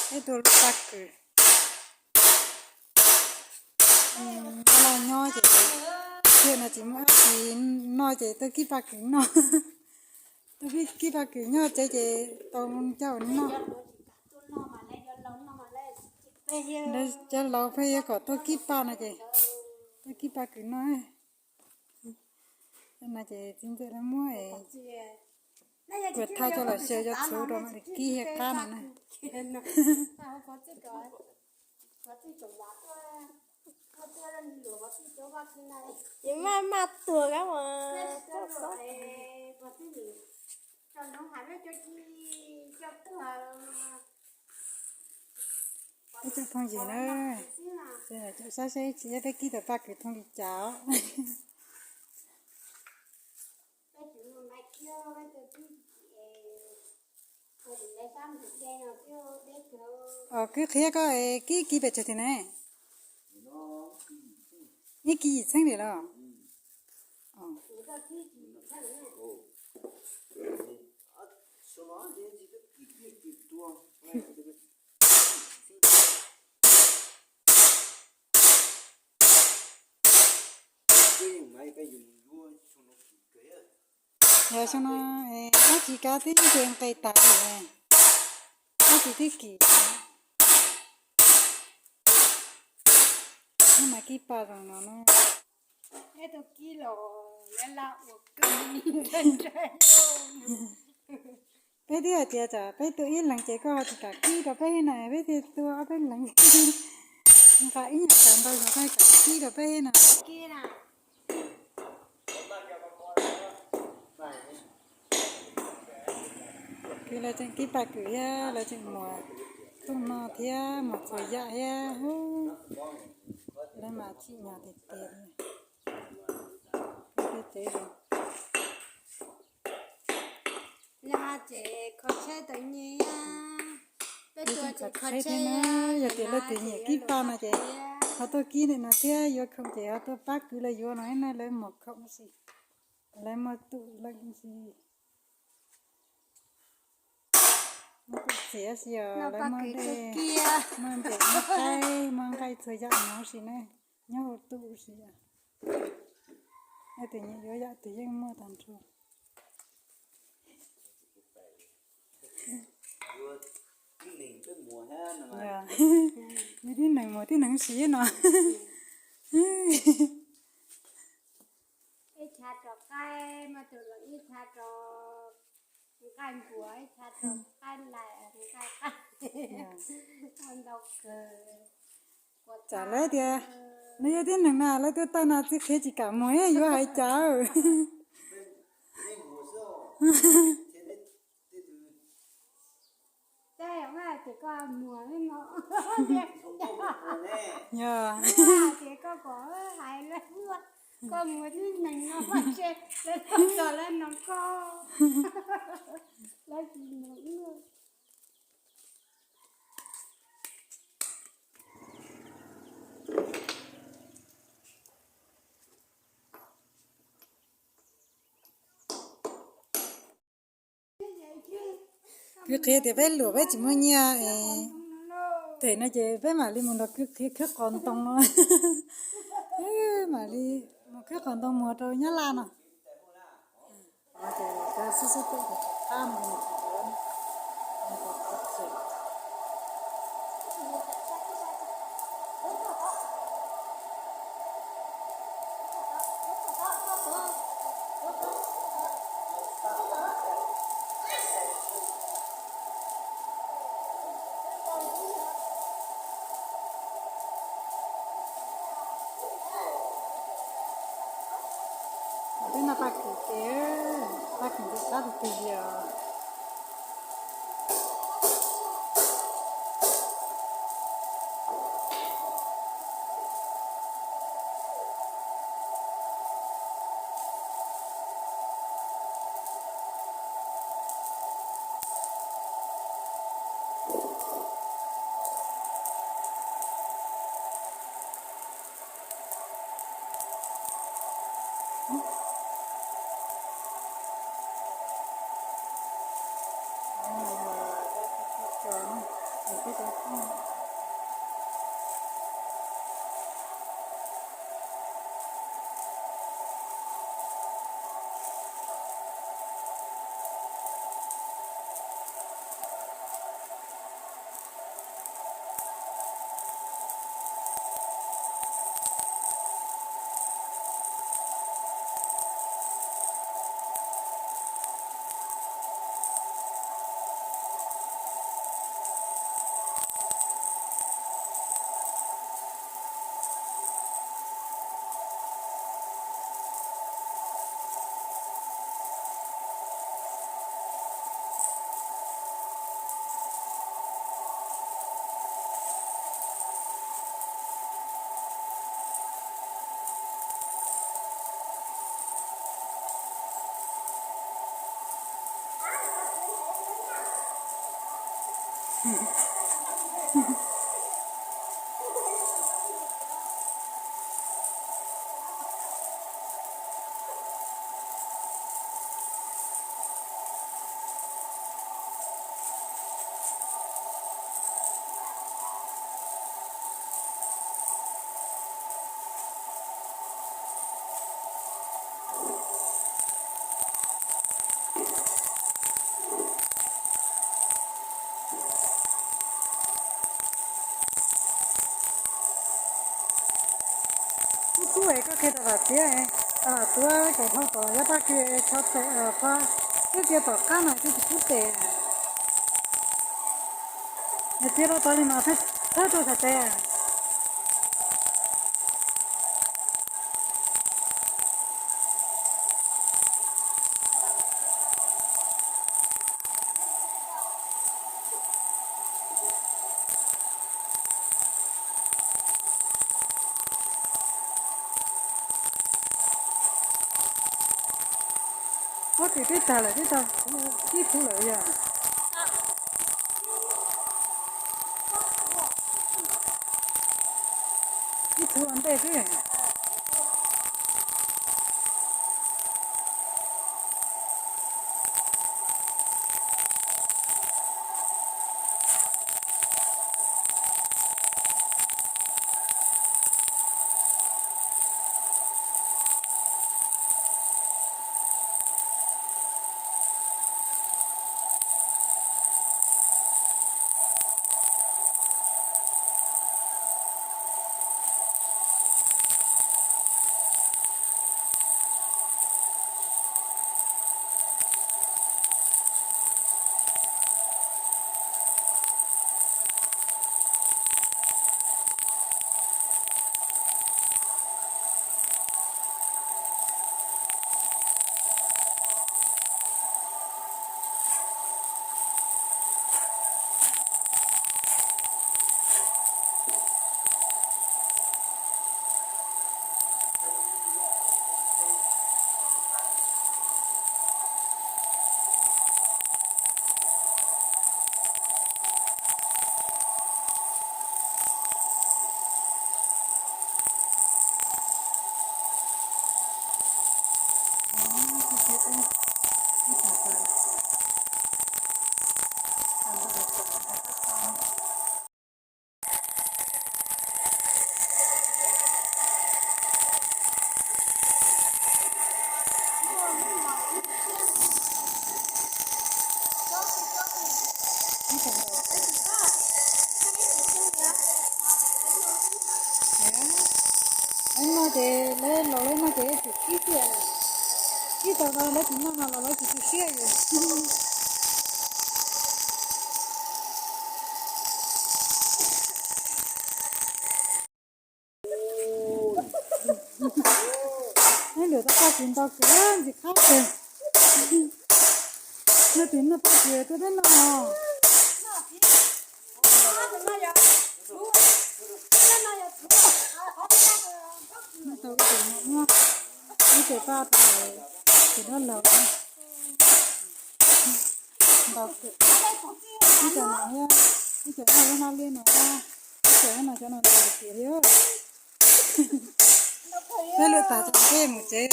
Peb tua lub paj kws. Nyob los nyob ces tiag no tsis muaj dab tsi noj ces tuaj kib paj kws noj. Tuaj kib paj kws nyob tsev ces tau coj noj. Cov laus pheej yuav kom tuaj kib paj no ces tuaj kib paj kws noj. No ces txiv ntxawm lawv muab kuas thaj coj los xyaw cov txhuv rau mam li kib hiab qab no na. Ces maj maj tuag kab mas. Peb cov phooj ywg na, saib saib tsis yog peb kib tau paj kws thooj li cas os. Os, kwv qhia koj kib kib pes tsawg tiag ne? Ib kib yim txheeb li los? Yog xyoo no dab tsi kav twb nce nqe tas li, dab tsi twb kim. Ub, mas kib paj zoo no na. Peb twb hais tias tsam peb tua ib leeg ces koj ho tsis kam kib rau peb na, peb thiaj tua ob peb leeg. Nqa ib nyuag kav ntau yog koj kam kib rau peb na. Ces lawv tseem kib paj kws thiab lawv tseem muag thooj noj thiab muag txhua yam thiab. Lawv mas tsim nyog tiag tiag li. Peb tsev zoo. Peb tseem kho tsheb thiab na, yog tias leej twg nyiam kib paj no ces ho tuaj kib ntawm no thiab, yuav khoom ces ho tuaj pab kwv lawv yuav no na, lawv muag khoom si, lawv muaj tus leej si. Muaj tus txiav si os, lawv muaj dej, muaj npem, muaj qaib, muaj nqaij txhua yam no si ne, nyob hauv tus si os. Leej twg nyiam yuav yam twg yeej muaj tag nrho. Yog, yus tib neeg muag tib neeg siv no. Ib chav rau qaib, muaj tus los ib chav rau nqaij npuas, ib chav rau nqaij laim, nqaij qaib, ntau kawg. Tsam lawv tias lawv yog tib neeg na, lawv tuaj tawm no txiv qhia tsis kam muag, yuav hais cas. Ces koj muag li no, yog ces koj kom hais lawv, koj muag tib neeg no mas ntshe lawv txog lawv no koj, lawv tsis muag. Kwv qhia tias peb luam peb tsis muaj nyiaj, them no ces peb mam li mus nrog kwv qhia khawb qos ntoo no. Mam li mus khawb qos ntoo muag rau Nyab Laj no. Ces cov xib xib pem ces qab no. Peb noj paj kws ces, paj kws ntxim qab tiag tiag li os. Kub kub es koj qhia rau vam tiab, rau vam tuab cov dhau tod yog pab kws tso tes pab, twb tias tom qab no twb tsis kub tes. Nws tias rau tod li mas thawb rau xav tes. Pob kws twb tag lawm, twb tag ib khub lawm yog. Ib khub ua ntej xwb. Lawv no ces lawv los lawv no ces tsum kib tiag, kib tau no lawv tsis noj no los lawv tsis tu siab yus. Lwm tau paj tsis ntau kawg ntxim qab kawg. No tim no paj tsis tuaj teb no. Tau ib tes no muab ib tes paj tau, tes dab laug ntau kawg. Ib tes no thiab, ib tes no lub hnab liab no, ib tes no cov no ntau tiag li. Peb lwm tas tau peb mus tsev.